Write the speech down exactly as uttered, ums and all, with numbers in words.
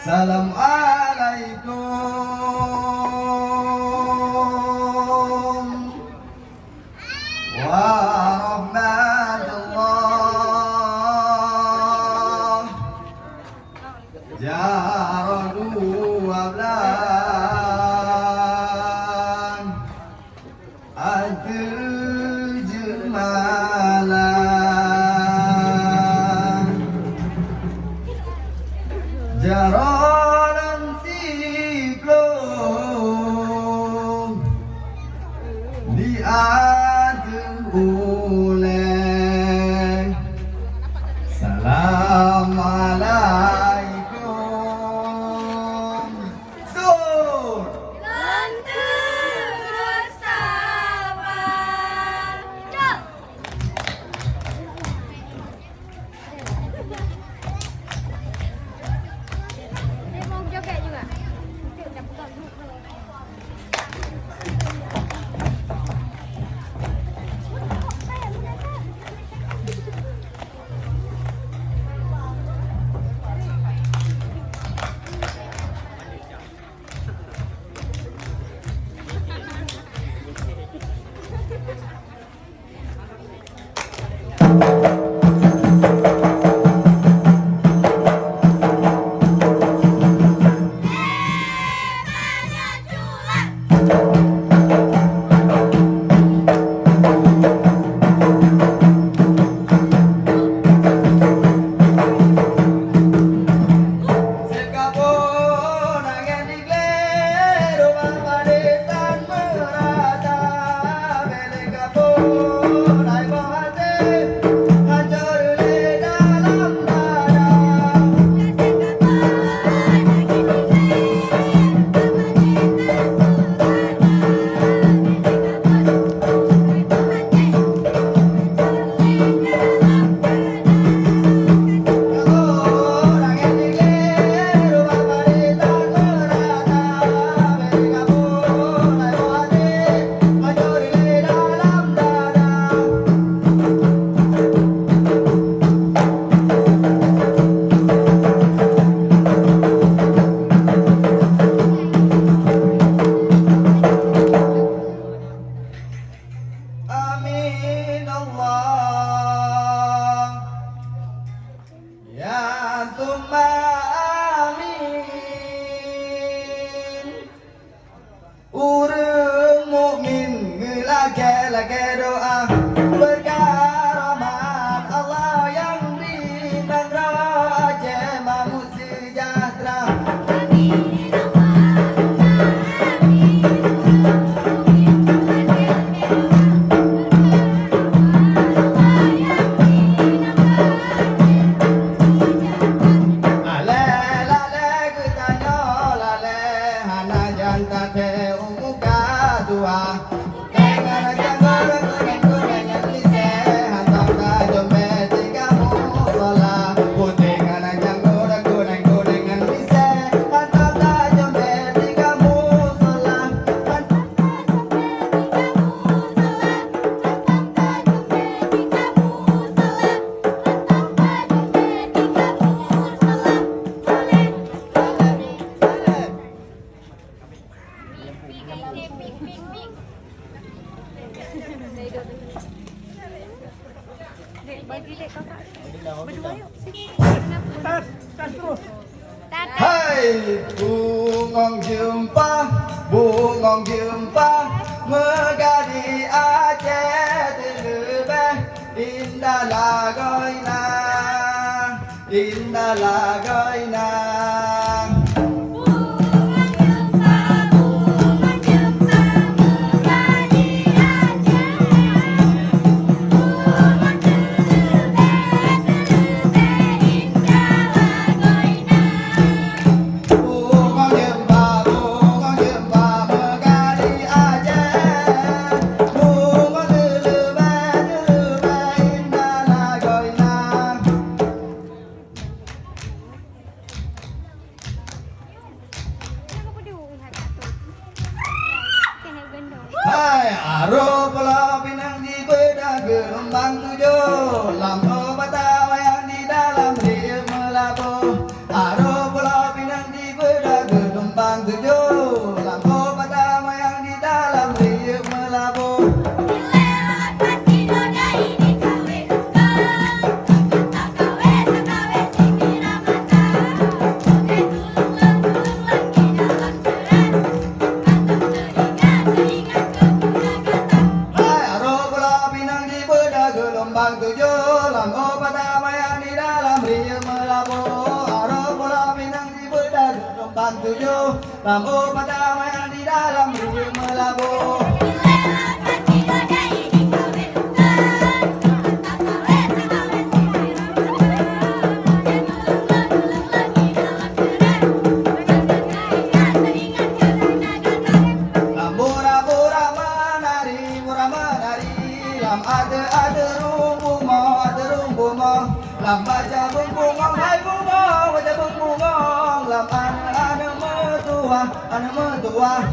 Assalamualaikum warahmatullah. Jaroe dua blang ateueh jeumala. Jaroe lam siploh di ateueh ulèe. Assalamualaikum. Sur. Amin Allah. Ya tsumma amin. Ureuëng mukmin ngeulakée-lakée doá, beurkaromat Allah nyang bri nanggroe Aceh Mahmud seujahteura. Lalée-lalée geutanyoe lalée, hana jan tathée u muka tuha. Putéh ngon janggong kunéng-kunéng ngon lisée, hantom tajom bée tinggai musola. Putéh ngon janggong kunéng-kunéng ngon lisée, hantom tajom bée tinggai musola. Hai bungong jeumpa, bungong jeumpa, meugadôh Aceh teuleubeh indah lagoina. Indah lagoina. Bungong jeumpa, bungong jeumpa meugadôh Aceh. Bungong teuleubeh, teuleubeh indah lagoina. Hai, arô pulo pinang di beuda geumbang tujoh, lam ô mata wayang di dalam riyeuk meulaboh. Arô pulo pinang di Tujoh, lam oh mata maya di dalam rue meulaboh. Lam bora-bora manari, bora manari, lam ateuk-ateuk rhueng bumoe, ateuk rhueng bumoe. Lam baca bungkong hai bungong, baca bungkong. Lam aneuk-aneuk meutuah, aneuk meutuah.